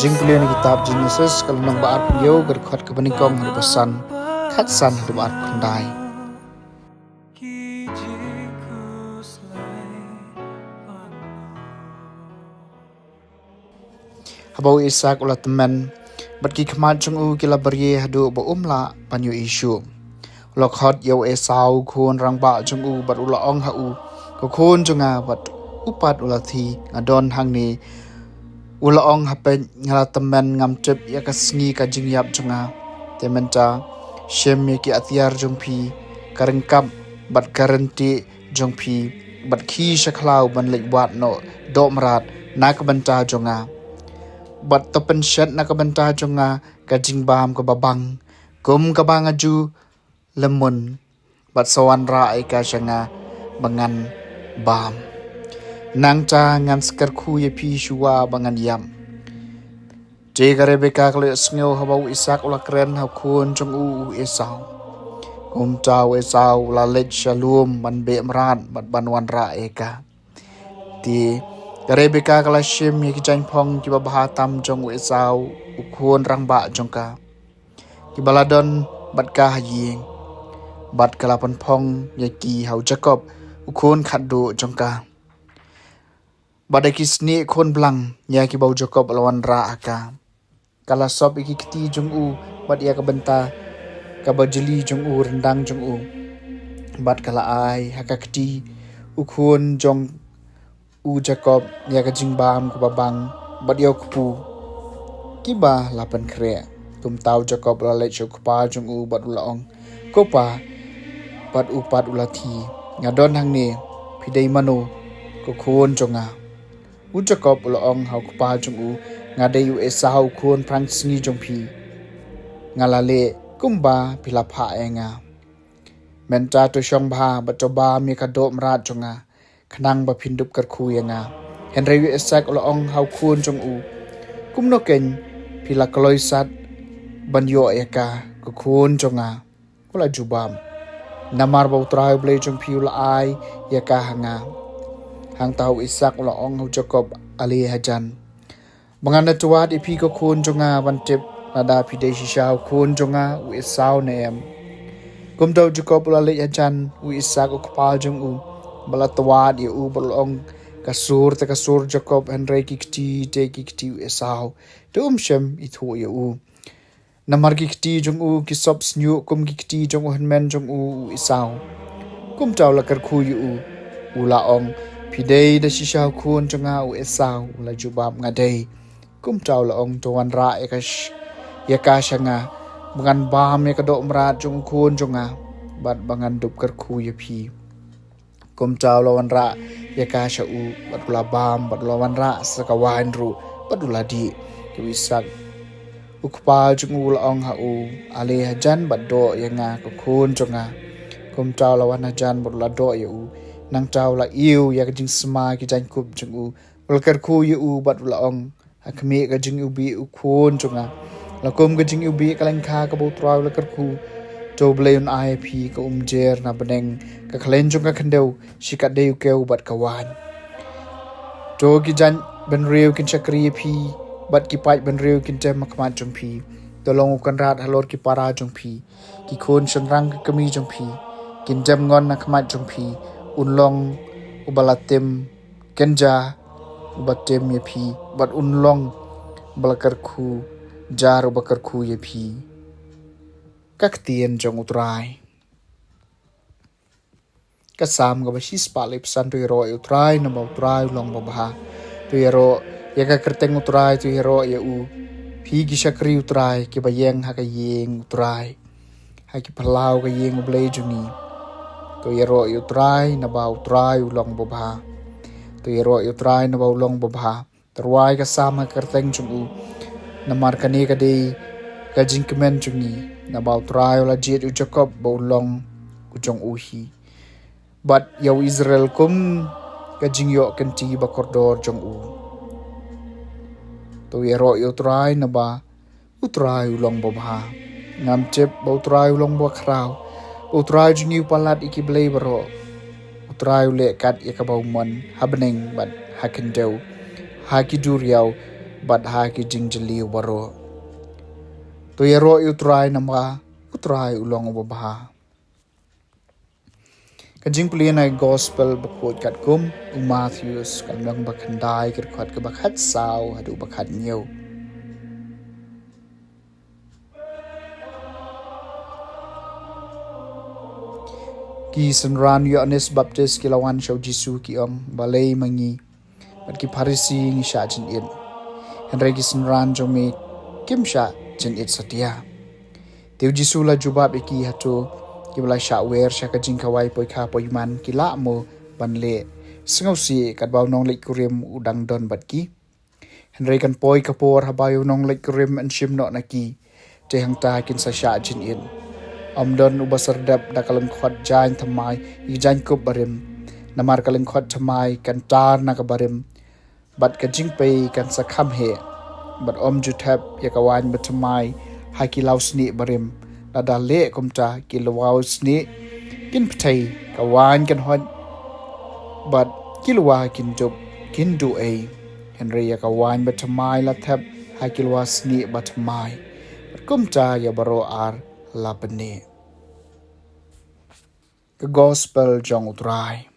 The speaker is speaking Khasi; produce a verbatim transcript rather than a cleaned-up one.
Jingpule na kitab Genesis ka lynnong ba arphew, ka dkhot kaba nyngkong haduh ba san, khatsan haduh ba arphew khyndai. Haba u Isak u la tymmen, bad ki khmat jong u ki la brie haduh ba um lah ban ïohi shuh. U la khot ïa u Esau u khun rangbah jong u bad u la ong ha u, ko khun jong nga, bad u pat u la thi, nga don hangne. U la ong, ha peit, nga la tymmen, ngam tip ïa ka sngi ka jingïap jong nga. Te mynta shim ïa ki atiar jong phi, ka ryngkap bad ka ryntieh jong phi, bad khie sha khlaw ban leit wad noh doh mrad na ka bynta jong nga, bad to pynshet na ka bynta jong nga ka jingbam kaba bang, kum kaba nga ju lehmon, bad sa wanrah ïa ka sha nga ba ngan bam. Nangta ngan sa kyrkhu ïa phi shuwa ba ngan ïap. Te ka Rebeka ka la ïohsngew haba u Isak u la kren ha u khun jong u, u Esau. Kumta u Esau u la leit sha lum ban beh mrad bad ban wanrah ïa ka. Te ka Rebeka ka la shim ïa ki jaiñphong kiba bha tam jong u Esau u khun rangbah jong ka, kiba la don bad ka ha ïing, bad ka la pynphong ïa ki ha u Jakob u khun khatduh jong ka, bad da ki snieh khun blang ïa kiba u Jakob u la wanrah ha ka. Ka la sop ïa ki kti jong u bad ïa ka bynta kaba jli jong u, ryndang jong u, bad ka la ai ha ka kti u khun jong u Jakob ïa ka jingbam kaba bang bad ïa u kpu, kiba la pynkhreh. Kumta u Jakob u la leit sha u kpa jong u bad u la ong, ko pa, bad u pat u la thi, nga don hangne, phi dei mano, ko khun jong nga? U Jakob u la ong ha u kpa jong u, nga dei u Esau u khun phrangsngi jong phi. Nga la leh kumba phi la phah ïa nga. Mynta to shong bha bad to bam ïa ka doh mrad jong nga, khnang ba phin dup kyrkhu ïa nga. Hynrei u Isak u la ong ha u khun jong u, kumno keiñ phi la kloi sat ban ïoh ïa ka, ko khun jong nga? U la jubab, namar ba U Trai U Blei jong phi u la ai ïa ka ha nga. Hangta u Isak u la ong ha u Jakob, ale hajan, ba ngan da tywad ïa phi ko khun jong nga ban tip lada phi dei shisha u khun jong nga u Esau ne em. Kumta u Jakob u la leit hajan, u Isak u kpa jong u, bad la tywad ïa u bad la ong, ka sur te ka sur Jakob, hynrei ki kti te ki kti u Esau. Te um shym ithuh ïa u. Namar ki kti jong u ki sop shñiuh kum ki kti jong u hynmen jong u, u Esau. Kumta u la kyrkhu ïa u, u la ong, phi dei da shisha u khun jong nga u Esau? U la jubab, nga dei. Kumta u la ong, to wanrah ïa ka sh-, ïa ka sha nga, ba ngan bam ïa ka doh mrad jong u khun jong nga, bad ba ngan dup kyrkhu ïa phi. Kumta u la wanrah ïa ka sha u, bad u la bam, bad u la wanrah sa ka waiñ ruh, bad u la dih. Te u Isak u kpa jong u u la ong ha u, ale hajan bad doh ïa nga ko khun jong nga. Kumta u la wan hajan bad u la doh ïa u. Nangta u la ïew ïa ka jingsma ki jaiñkup jong u, u la kyrkhu ïa u bad u la ong, ha khmih ka jingïewbih u khun jong nga, la kum ka jingïewbih ka lyngkha kaba U Trai u la kyrkhu. To U Blei un ai ïa phi ka umjer na bneng, ka khleiñ jong ka khyndew, shikatdei u kew bad ka waiñ. To ki jait bynriew kin shakri ïa phi, bad ki paid bynriew kin dem ha khmat jong phi. To long u kynrad halor ki para jong phi. Ki khun shynrang ka kmie jong phi kin dem ngon ha khmat jong phi. Un long uba la tim kynja uba tim ïa phi, bad un long uba la kyrkhu jar uba kyrkhu ïa phi. Ka ktien jong U Trai. Ka Salm kaba shispah laiphew san. To ïaroh ïa U Trai, naba U Trai u long babha. To ïaroh ïa ka kyrteng U Trai, to ïaroh ïa u, phi ki shakri U Trai kiba ïeng ha ka ïing U Trai, ha ki phyllaw ka ïing U Blei jong ngi. To ïaroh ïa U Trai, naba U Trai u long babha. To ïaroh ïa U Trai, naba u long babha. To rwai ka Salm ha ka kyrteng jong u, namar kane ka dei ka jingkmen jong ngi. Naba U Trai u la jied ïa u Jakob ba un long u jong u hi, bad ïa u Israel kum ka jingïoh kynti ba kordor jong u. To ïaroh ïa U Trai, naba U Trai u long babha. Ngam tip ba U Trai u long bakhraw, ba U Trai jong ngi u palat ïa ki blei baroh. U Trai u leh kat ïa kaba u mon ha bneng bad ha khyndew, ha ki duriaw bad ha ki jingjylliew baroh. To ïaroh ïa U Trai namar U Trai u long uba bha. Ka jingpule na Gospel bakhuid katkum u Mathaios, ka lynnong ba khyndai, ka dkhot kaba khatsaw haduh ba khathynñiew. Ki synran Ïoannis Baptist ki la wan sha u Jisu, ki ong, "Balei ma ngi bad ki Pharisi ngi shah jingit, hynrei ki synran jong me kim shah jingit satia?" Te u Jisu u la jubab ïa ki, "Hato kiba la shah wer sha ka jingkhawai poikha poiman ki lah mo ban leh? Sngewsih, katba u nongleit kurim u dang don bad ki. Hynrei kan poi ka por haba ïa u nongleit kurim yn shim noh na ki, te hangta kin sa shah jingit. Ym don uba sardep da ka lyngkhot jaiñ thymmai ïa ki jaiñkup barim, namar ka lyngkhot thymmai kan tar na ka barim, bad ka jingpei kan sa kham heh. Bad ym ju thep ïa ka waiñ bathymmai ha ki law snieh barim, lada leh kumta ki law snieh kin pyrthei, ka waiñ kan hoit, bad ki law kin dup, kin duh ei. Hynrei ïa ka waiñ bathymmai la thep ha ki law snieh bathymmai, bad kumta ïa baroh ar la pynneh." Ka Gospel jong U Trai.